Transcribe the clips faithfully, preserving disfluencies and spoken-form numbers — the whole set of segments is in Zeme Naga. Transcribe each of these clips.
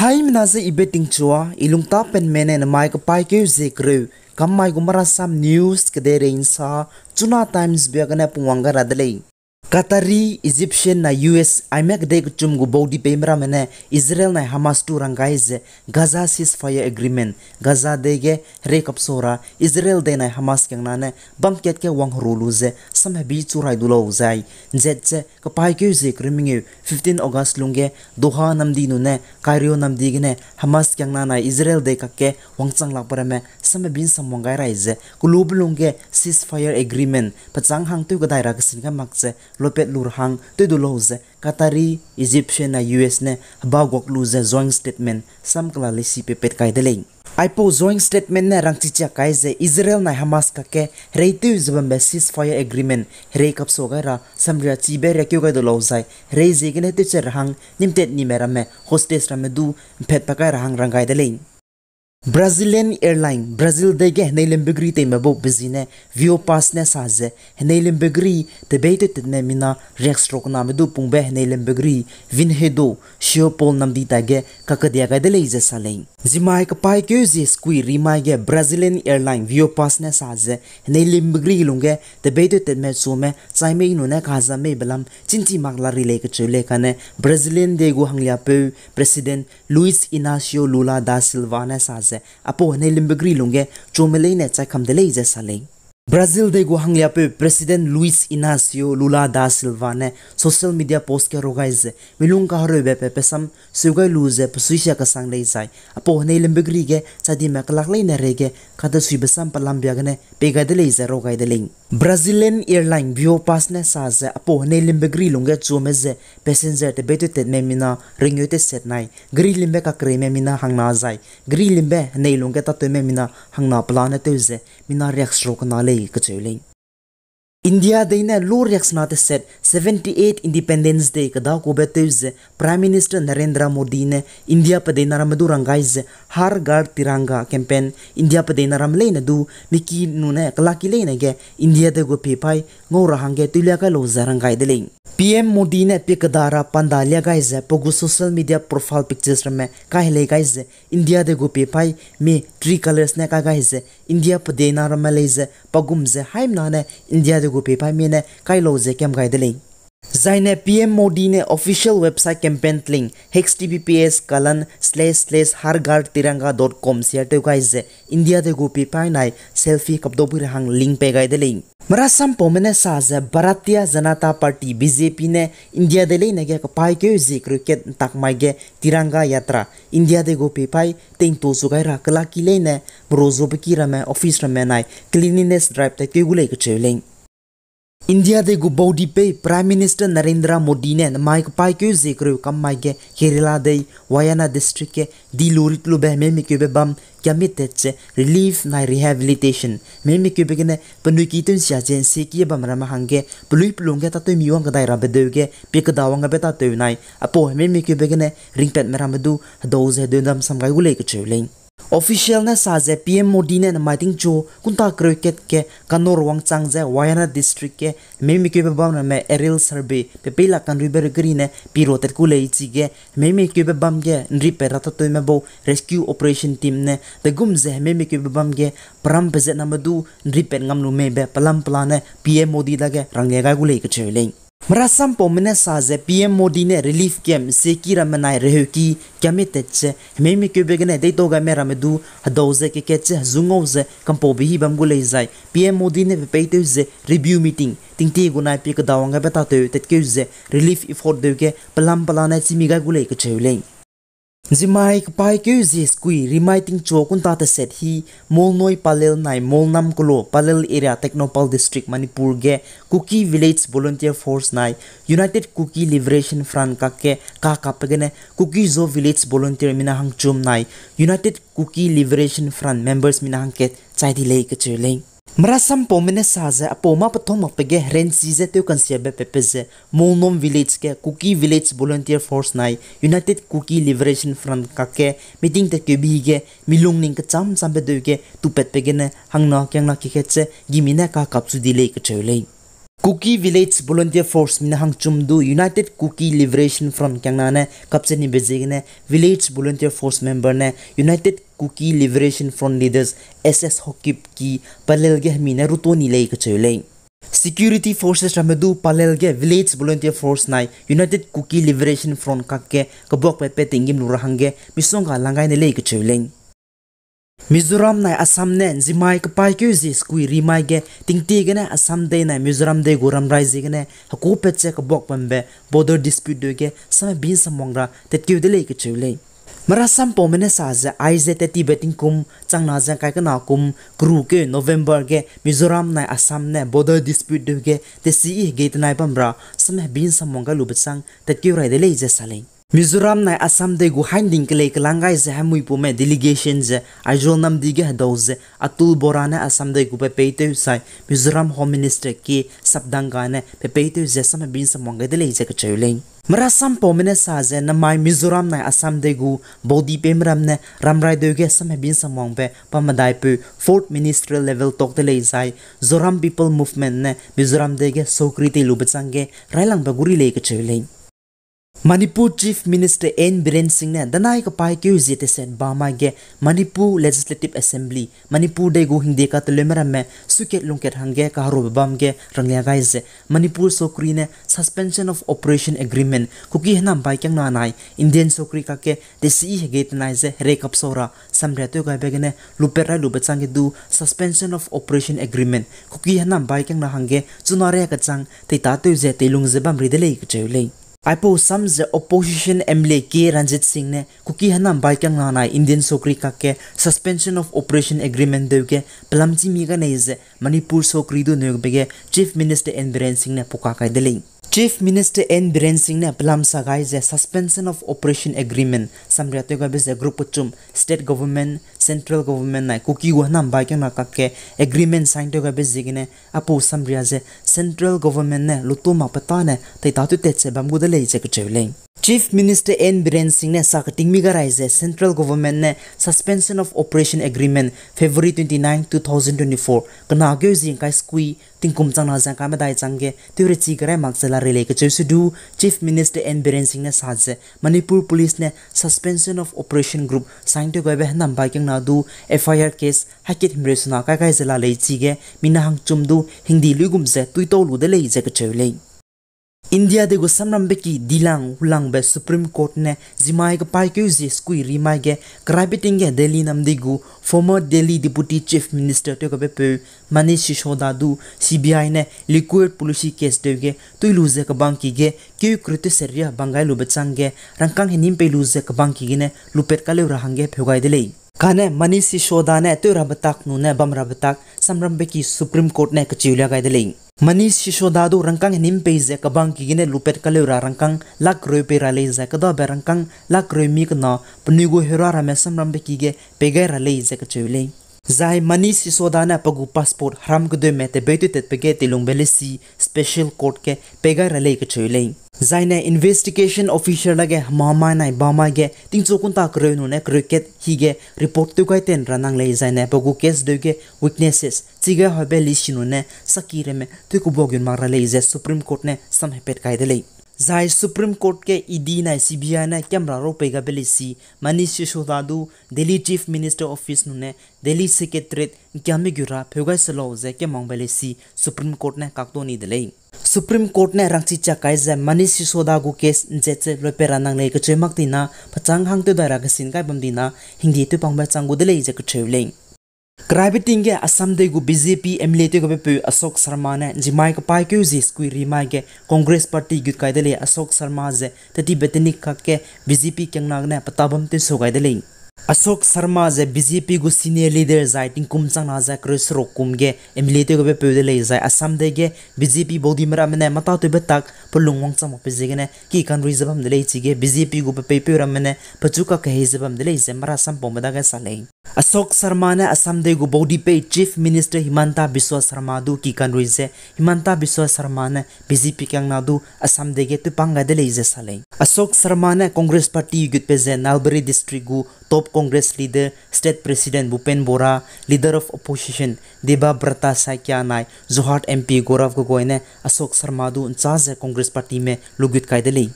Haimena ze ibe tingchua, i lungtapenme ne namai kepaîkeu zie kereu, kammai gu marasam news kedeirei nsa, Chuna Times bia gene pungwang gai ra de lei. Qatari, Egyptian nai U S aime kedei kechum gu baudipei meramme ne Israel nai Hamas tu rang gai ze Gaza ceasefire agreement, Gaza dei ge herei kapsa ra Israel dei nai Hamas kiangna ne bam kat ge wangheru lu ze samhebi chu rai du lau zai, nzat ze kepaîkeu zie kereu mengeu fifteen August lungge Doha namdi nune Cairo namdi gene Hamas kiangna nai Israel dei kakge wangchang lakbe ramme samhebi nsam wang gai rai ze kelube lungge ceasefire agreement pechâng hang tew kedai ra kesin gai mak ze lopat lu ra hang tew du lau ze Qatari, Egyptian nai U S ne heba guak lu ze joint statement sam kela leisi peipat kai de lei. Aipau joint statement ne rangchichiak kai ze Israel nai Hamas kakge hereitew ze bambe ceasefire agreement herei kapsa gai ra samria chibe riakeu gai du lau zai, herei ziegene tewchat ra hang nimtat nime ramme hostage ramme du mphat pa kai ra hang rang gai de lei. Brazilian Airline, Brazil dei ge henei limbe geri teime bau pe zi ne Viopas ne sa ze, henei limbe geri tebei tewtatme mina riakseruk kename du pungbe henei limbe geri Vinhedo, São Paulo namdi ta ge kakedia gai de lei ze sa lei. Zimai kepaîkeu zie sekui rimai ge Brazilian Airline Viopas ne sa ze, henei limbe geri lungge tebei tewtatme chume chai mei nune kaza mei belam chînchi mak la ri lei kacheu lei kane Brazilian dei gu hangliapeu President Luiz Inacio Lula da Silva ne sa ze, apau henei limbe geri lungge chume leine chai kam de lei ze sa lei. Brazil dei gu hangliapeu President Luiz Inacio Lula da Silva ne social media post ge rau gai ze, milung kahereube pe pesam seu gai lu ze pesuisia kesang lei zai, apau henei limbe geri ge chai dime kelak leine reige kadesuibe sam pelam bia gene pei gai de lei ze rau gai de lei. Brazilian Airline Viopas ne sa ze apau henei limbe geri lungge chume ze passenger tebei tewtatme mina ringeu teset nai, geri limbe kakreime mina hangna zai, geri limbe henei lungge tatewme mina hangna pelane tew ze mina riakseruk kena lei kacheu lei. India dei ne lu riaksena teset seventy-eight Independence Day kedakube tew ze Prime Minister Narendra Modi ne India pedeina ramme du rang gai ze Har Ghar Tiranga campaign India pedeina ramme leine du miki nune kelaki leine ge India dei gu peipaî ngau ra hangge tewlia gai lau ze rang gai de lei. P M Modi ne pie keda ra panda lia gai ze pe gu social media profile pictures ramme kai helei gai ze India dei gu peipaî mi three colours ne kai gai ze India pedeina ramme lei ze pa gum ze haimena ne India dei gu peipaî mi ne kai lau ze kam gai de lei. Zaine P M Modi ne official website campaign link H T T P S colon slash slash har ghar tiranga dot com share tew gai ze India dei gu peipaî nai selfie kapdau bui ra hang link pei gai de lei. Merasampaume ne sa ze Bharatiya Janata Party, B J P ne India dei leine ge kepaîkeu zie kereu kat ntak mai ge Tiranga Yatra, India dei gu peipaî teintu chu gai ra kelaki leine meru zube ki ramme office ramme nai cleanliness drive tat keu gu lei kacheu lei. India dei gu baudipei Prime Minister Narendra Modi ne namai kepaîkeu zie kereu kam mai ge Kerala dei Wayanad District ge di lu rit lube hemei mikeube bam kiamit tat ze relief nai rehabilitation, hemei mikeube gene penui ki tew nsia ze nsieki bam ramme hangge pelui pelung ge tatewmi wang kedai rabe deu ge pie keda wangbe tatew nai apau hemei mikeube gene ringpatme ramme du hedau ze hedeu dam sam gai gu lei kacheu lei. Official ne sa ze P M Modi ne namai tingchu kunta kereu kat ge Kannur wangchang ze Wayanad District ge hemei mikeube bam ramme aerial survey pe peilak kanruibe regeri ne piro tat ku lei chige hemei mikeube bam ge nripat ra tatewme bau rescue operation team ne degum ze hemei mikeube bam ge peram pezatname du nripat ngam lu meibe pelam pelane P M Modi dage ranglia gai gu lei kacheu lei. Merasampaume ne sa ze P M Modi ne relief camp nsieki ramme nai reheuki kiamit tat ze hemei mikeube gene deitau gaime ramme du hedau ze kekat ze hezu ngau ze kampaube hi bam gu lei zai P M Modi ne pe peitew ze review meeting tingtie gu nai pie keda wangbe tatew tatkeu ze relief effort deu ge pelam pelane chimi gai gu lei kacheu lei. Zimai kepaîkeu zie sekui rimai tingchu kunta teset hi Molnoi Palel nai Molnam Kolo Palel Area Tengnoupal District Manipur ge Kuki Village Volunteer Force nai United Kuki Liberation Front kakge kakapbe gene Kuki-Zo Village Volunteer mina hangchum nai United Kuki Liberation Front members mina hangkat chai di lei kacheu lei. Merasampaume ne sa ze apau mâ pethong makbe ge herenchi ze tew kansiabe pepe ze Molnom Village ge Kuki Village Volunteer Force nai United Kuki Liberation Front kakge meeting tatkeube hige milung ning kecham chambe deu ge tupatbe gene hangna kiangna kekat ze gimi ne kakap chu di lei kacheu lei. Kuki Village Volunteer Force mina hangchum du United Kuki Liberation Front kiangna ne kapcheni be ziegene Village Volunteer Force member ne United Kuki Liberation Front leaders S S Haokip ki Palel ge hemi ne ruto ni lei kacheu lei. Security forces ramme du Palel ge Village Volunteer Force nai United Kuki Liberation Front kakge kabuakbe pe tinggîm lu ra hangge misongga lang gai ne lei kacheu lei. Mizoram nai Assam ne nzimai kepaîkeu zie sekui rimai ge tingtie gene Assam dei nai Mizoram dei gu ramrai ziegene hekupat ze kabuak bambe border dispute deu ge samhebi samwang ra tatkeu de lei kacheu lei. Merasampaume ne sa ze aize tattibe tingkum changna ze ’ngkai kena kum kerukeu November ge Mizoram nai Assam ne border dispute deu ge tesi i hegei tenai bam ra samhebi samwang gai lube chang tatkeu rai de lei ze sa lei. Mizoram nai Assam dei gu hainding kelei kelang gai ze hemuipume delegation ze Aizawl namdi ge hedau ze Atul Bora ne Assam dei gu pe peitew sai Mizoram Home Minister K Sapdanga ne pe peitew ze samhebi samwang gai de lei ze kacheu lei. Merasampaume ne sa ze namai Mizoram nai Assam dei gu baudi peime ram ne ramrai deu ge samhebi samwangbe pa medaipeu Fourth Ministerial Level talk de lei zai Zoram People Movement ne Mizoram dei ge sokri tei lube chang ge railangbe gu ri lei kacheu lei. Manipur Chief Minister N Biren Singh ne danai kepaîkeu zie teset bamai ge Manipur Legislative Assembly, Manipur dei gu hingde kateleume ramme sukat lungkat hangge kaherube bam ge ranglia gai ze Manipur sokri ne Suspension of Operation Agreement, Kuki hênam bai kiangna nai Indian sokri kakge tesi i hegei tenai ze herei kapsau ra samria tew gaibe gene lupat rai lube chang ge du Suspension of Operation Agreement, Kuki hênam bai kiangna hangge chuna ria kechang teitatew ze teilung ze bam ri de lei kacheu lei. Aipau sam ze opposition M L A K Ranjit Singh ne Kuki hênam bai kiangna nai Indian sokri kakge Suspension of Operation Agreement deu ge pelam chî mi ga nei ze Manipur sokri du neube ge Chief Minister N Biren Singh ne puka kai de lei. Chief Minister N Biren Singh ne pelam sa gai ze Suspension of Operation Agreement samria tew gaibe ze group kechum, State Government, Central Government nai Kuki gu hênam bai kiangna kakge agreement sign tew gaibe ziegene aipau samria ze Central Government ne luto mak pe tâne teitatew tat ze bam gu de lei ze kacheu lei. Chief Minister N Biren Singh ne sa keting mi ga rai ze Central Government ne Suspension of Operation Agreement February twenty-nine, two thousand twenty-four kena geu zie ’ngkai sekui tingkum changna ze ’ngkai medai chang ge tew rechi ga rai mak ze la rei lei kacheu se du, Chief Minister N Biren Singh ne sa ze Manipur Police ne Suspension of Operation group sign tew gaibe hênam bai kiangna du F I R case hakat himreu sena kai gai ze la lei chige mina hangchum du hingdi luigum ze tuitau lu de lei ze kacheu lei. India dei gu samrambe ki dilang hulangbe Supreme Court ne zimai kepaîkeu zie sekui rimai ge keraibe ting ge Delhi namdi gu former Delhi Deputy Chief Minister tew gabepeu Manish Sisodia du C B I ne liquor policy case deu ge tui lu ze kebangki ge keu kereu teset ria bang gai lube chang ge rangkâng henim pei lu ze kebangki gene lupat kaleu ra hangge pheu gai de lei. Kane Manish Sisodia ne tew rabe tak nune bam rabe tak samrambe ki Supreme Court ne kecheu lia gai de lei. Manish Sisodia du rangkâng henim pei ze kebangki gene lupat kaleu ra rangkâng lakh kereu pei ra lei zai kedabe rangkâng lakh kereu mi kena penui gu heura ramme samrambe ki ge pei gai ra lei ze kecheu lei. Zai Manish Sisodia ne pe gu passport heram kedeume tebei tewtatbe ge teilungbe lesi Special Court ge pei gai ra lei kecheu lei. Zaine investigation officer dage hemamai nai bamai ge tingchu kunta kereu nune kereu kat hige report tew gai ten ra nang lei zaine pe gu case deu ge witnesses chige haibe lesi nune saki ramme tew kebua gun mak ra lei ze Supreme Court ne samhepat kai de lei. Zai Supreme Court ge E D nai C B I ne camera rau pei gabe lesi Manish Sisodia du Delhi Chief Minister Office nune Delhi Secretariat ’ngkiame gu ra pheu gai se lau ze kemangbe lesi Supreme Court ne kakto ni de lei. Supreme Court ne rangchi chak kai ze Manish Sisodia gu case ’nzet ze lupat ra nang lei kecheu mak dina, pechâng hang tew dai ra kesin kai bam dina, hingdi tewpangbe chang gu de lei ze kecheu lei. Keraibe ting ge Assam dei gu B J P M L A tew gabepeu Ashok Sharma ne ’nzimai kepaîkeu zie sekui rimai ge Congress Party gut kai de lei. Ashok Sharma ze tetibe tenik kakge B J P kiangna gene petabam tewsau gai de lei. Ashok Sharma ze B J P gu senior leader zai tingkum changna ze kereu seruk kum ge M L A tew gabepeu de lei zai Assam dei ge B J P baudime ramme ne mâtatewbe tak pe lung wangchang makbe ziegene ki kanrui ze bam de lei chige B J P gu pe peipeu ramme ne pechu kakehei ze bam de lei ze marasampaume dage sa lei. Ashok Sharma ne Assam dei gu baudipei Chief Minister Himanta Biswa Sharma du ki kanrui ze Himanta Biswa Sharma ne B J P kiangna du Assam dei ge tewpang gai de lei ze sa lei. Ashok Sharma ne Congress Party gutpe ze Nalbari District gu top Congress leader, State President Bhupen Bora, Leader of Opposition Debabrata Saikia nai Jorhat M P Gaurav Gogoi ne Ashok Sharma du nchâ ze Congress Partyme lugut kai de lei.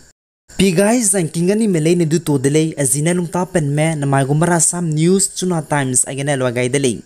Pi gai zangking ganime leine du to de lei, a zi ne lungtapenme namai gu Marasam News Chuna Times aigene lua gai de lei.